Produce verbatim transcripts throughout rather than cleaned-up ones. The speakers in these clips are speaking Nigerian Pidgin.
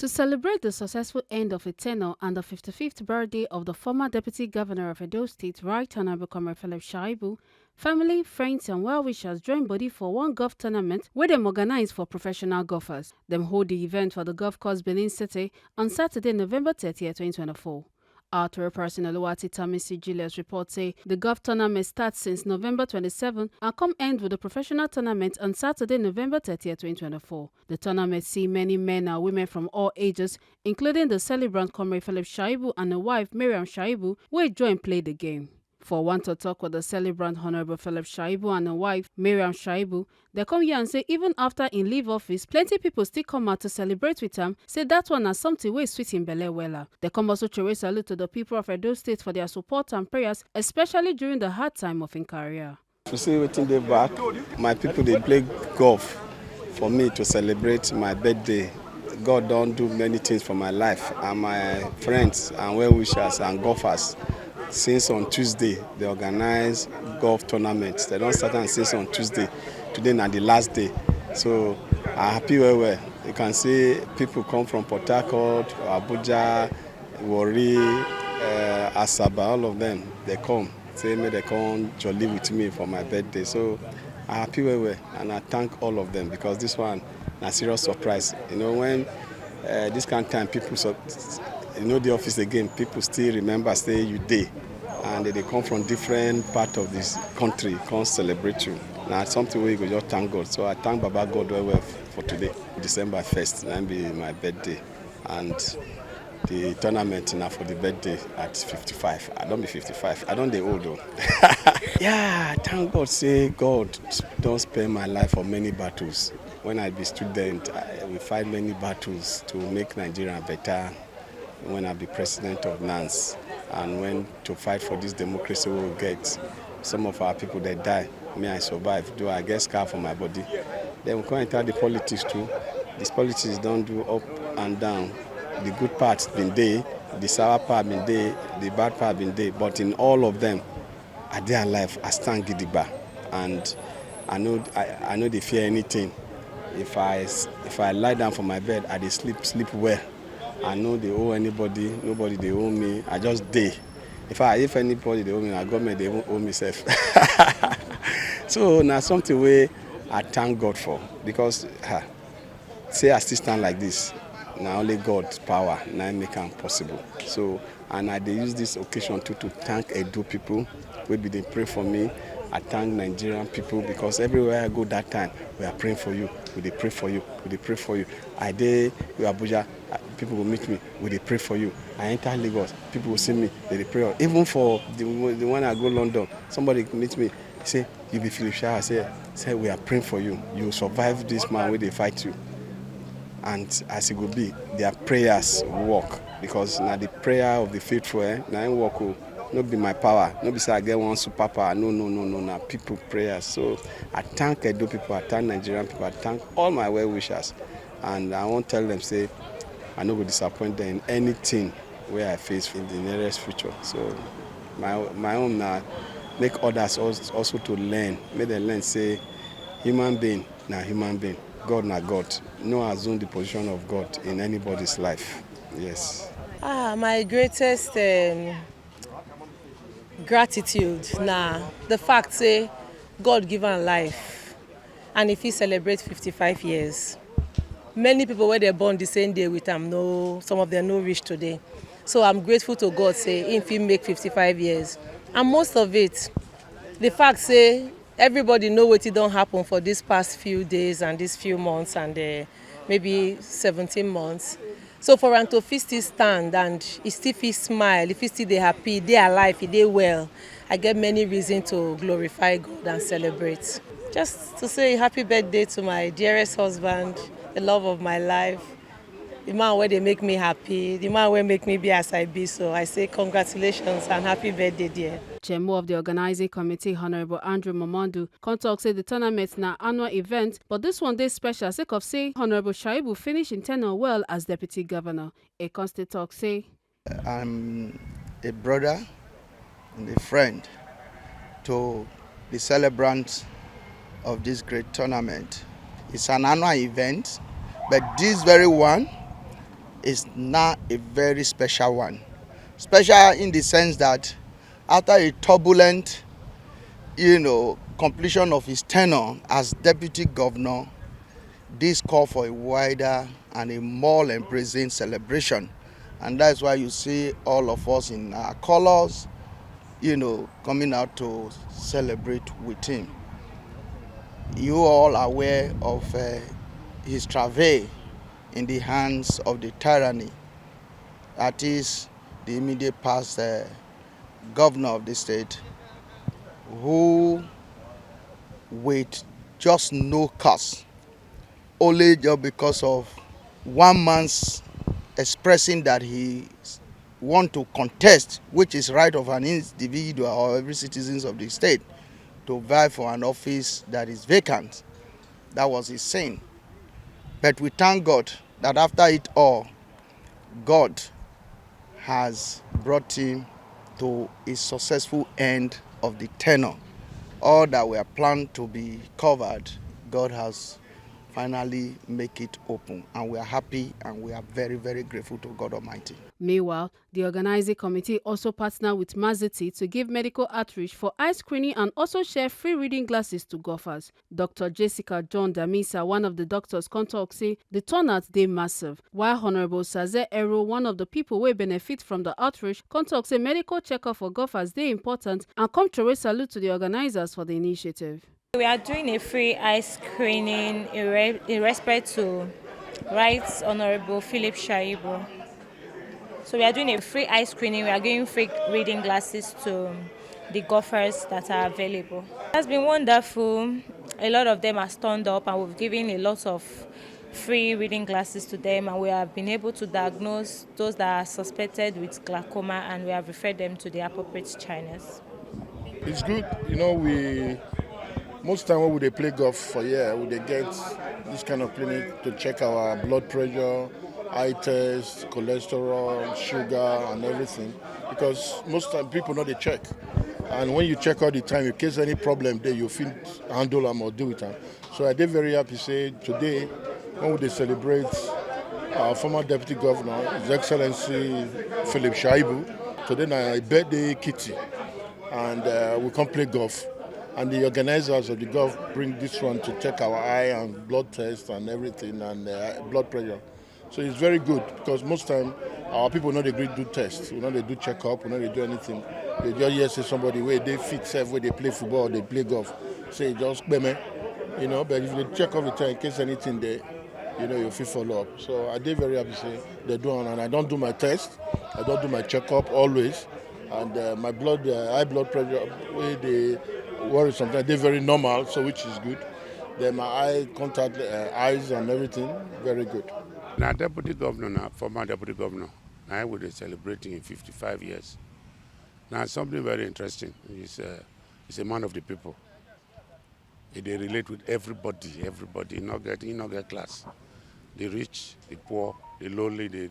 To celebrate the successful end of a tenure and the fifty-fifth birthday of the former Deputy Governor of Edo State, Right Honorable Comrade Philip Shaibu, family, friends and well-wishers join body for one golf tournament wey dem organize for professional golfers. Dem hold the event for the golf course Benin City on Saturday, November thirtieth, twenty twenty-four. Our Toro person Oluwati Tamisi Julius report say the golf tournament start since November twenty-seven and come end with the professional tournament on Saturday, November thirtieth, twenty twenty-four. The tournament see many men and women from all ages, including the celebrant Comrade Philip Shaibu and the wife Miriam Shaibu, wey join play the game. For one to talk with the celebrant Honorable Philip Shaibu and the wife Miriam Shaibu, they come here and say even after in leave office, plenty people still come out to celebrate with am, say that one na something wey sweet im belle wella. They come also throw salute to the people of Edo State for their support and prayers, especially during the hard time of im career. To see wetin dey back, my people dey play golf for me to celebrate my birthday. God don do many things for my life and my friends and well wishers and golfers. Since on Tuesday, they organize golf tournament. They don start am since on Tuesday. Today na the last day. So I happy well well. You can see people come from Port Harcourt, Abuja, Warri, uh, Asaba, all of them, they come. Say make they come jolly with me for my birthday. So I happy well well and I thank all of them because this one na serious surprise. You know, when uh, this kind of time people so, you know, the office again, people still remember say you dey, and they come from different part of this country come celebrate you. Na something wey you go just thank God. So I thank Baba God well well for today. December first, na be my birthday, and the tournament na for the birthday at fifty-five. I don be fifty-five. I don dey old o. Yeah, thank God say God don spare my life for many battles. When I be student, I, we fight many battles to make Nigeria better. When I be president of nans, and when to fight for this democracy we get, some of our people they die. Me, I survive, though I get scar for my body. Then we come enter the politics too. This politics don't do up and down. The good part been there, the sour part been there, the bad part been there. But in all of them, I dey alive, I stand gidigba, and I know I, I know they fear anything. If I s- if I lie down for my bed, I dey sleep sleep well. I know they owe anybody, nobody they owe me. I just dey. In fact, if anybody they owe me, na government they even owe me self. So na something wey I thank God for because ha, say I still stand like this. Na only God power na im make am possible. So and I dey use this occasion too to thank Edo people wey be dey pray for me. I thank Nigerian people because everywhere I go that time, we are praying for you. We dey pray for you. We dey pray for you. I dey Abuja, uh, people go meet me. We dey pray for you. I enter Lagos, people go see me. They dey pray. Even for the, the one I go London, somebody meet me, say you be Philip Shah. I say, say we are praying for you. You survive this man wey dey fight you. And as it go be, their prayers work because na the prayer of the faithful eh, na im work o. No be my power, no be say I get one superpower. No, no, no, no, na people prayers. So I thank Edo people, I thank Nigerian people, I thank all my well wishers, and I wan tell them say I no go disappoint them in anything wey I face in the nearest future. So my my own na make others als- also to learn, make dem learn say human being na human being, God na God. No assume the position of God in anybody's life. Yes. Ah, my greatest um, gratitude na the fact say God give am life and if he celebrate fifty-five years. Many people wey dey born the same day with am, no, some of them no reach today. So I'm grateful to God say if he make fifty-five years, and most of it, the fact say everybody know wetin don happen for these past few days and these few months and uh, maybe seventeen months. So for am to fit still stand and he still fit smile, he fit still dey happy, dey alive, he dey well. I get many reasons to glorify God and celebrate. Just to say happy birthday to my dearest husband, the love of my life, the man where they make me happy, the man where make me be as I be. So I say congratulations and happy birthday, dear. Chairman of the organizing committee, Honorable Andrew Momondu, come talk say the tournament na annual event, but this one dey special sake of say Honorable Shaibu finish in tenure well as deputy governor. E come still talk say I'm a brother and a friend to the celebrants of this great tournament. It's an annual event, but this very one, is now a very special one. Special in the sense that after a turbulent, you know, completion of his tenure as deputy governor, this call for a wider and a more embracing celebration. And that's why you see all of us in our colors, you know, coming out to celebrate with him. You all aware of uh, his travail in the hands of the tyranny, that is the immediate past uh, governor of the state, who with just no cause, only just because of one man's expressing that he want to contest, which is right of an individual or every citizens of the state to vie for an office that is vacant. That was his sin. But we thank God that after it all, God has brought him to a successful end of the tenure. All that were planned to be covered, God has finally make it open, and we are happy and we are very, very grateful to God Almighty. Meanwhile, the organizing committee also partner with Mazeti to give medical outreach for eye screening and also share free reading glasses to golfers. Doctor Jessica John Damisa, one of the doctors, come talk say the turnout dey massive, while Honourable Saze Ero, one of the people wey benefit from the outreach, come talk say medical checkup for golfers dey important and come throway salute to the organizers for the initiative. We are doing a free eye screening in, re- in respect to Right Honorable Philip Shaibu. So we are doing a free eye screening. We are giving free reading glasses to the golfers that are available. It has been wonderful. A lot of them are turned up, and we've given a lot of free reading glasses to them, and we have been able to diagnose those that are suspected with glaucoma, and we have referred them to the appropriate channels. It's good, you know. We most time when we dey play golf for here, we dey get this kind of clinic to check our blood pressure, eye test, cholesterol, sugar, and everything. Because most time people no dey check, and when you check all the time, in case any problem dey, you fit handle am or deal with am. So I dey very happy say today, when we dey celebrate our former deputy governor, His Excellency Philip Shaibu, today na a birthday kitty, and uh, we come play golf. And the organizers of the golf bring this one to check our eye and blood test and everything and uh, blood pressure. So it's very good because most time our people no dey gree do test, we no dey do checkup, we no dey do anything. They just hear say somebody wey dey fit sef, wey dey play football, dey play golf, say just kpeme, you know. But if you dey check all the time in case anything dey, you know, you fit follow up. So I dey very happy say they do am, and I don do my test, I don do my checkup always, and uh, my blood, uh, high blood pressure wey dey worry sometimes dey very normal, so which is good. Then my eye contact, uh, eyes and everything, very good. Na deputy governor, na former deputy governor, na him we dey celebrate him fifty-five years. Na something very interesting. He's a, he's a man of the people. He dey relate with everybody, everybody. He no get, he no get class. The rich, the poor, the lonely, they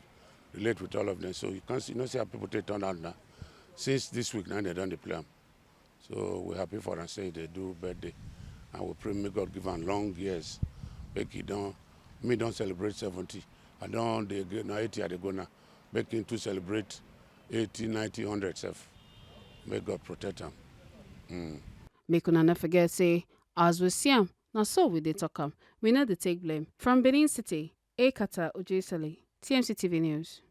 relate with all of them. So you can see, you know, see how people take turn out now. Since this week now, they don dey play am. So we happy for am say they do birthday, and we pray make God give am long years. Make he don, me don celebrate seventy. I don dey go, na eighty I dey go now. Make him too celebrate eighty, ninety, hundred sef. Make God protect am. Mm. Make una no forget say, as we see am, na so we dey talk am. We no dey take blame. From Benin City, Ekata Ojesele, T M C T V News.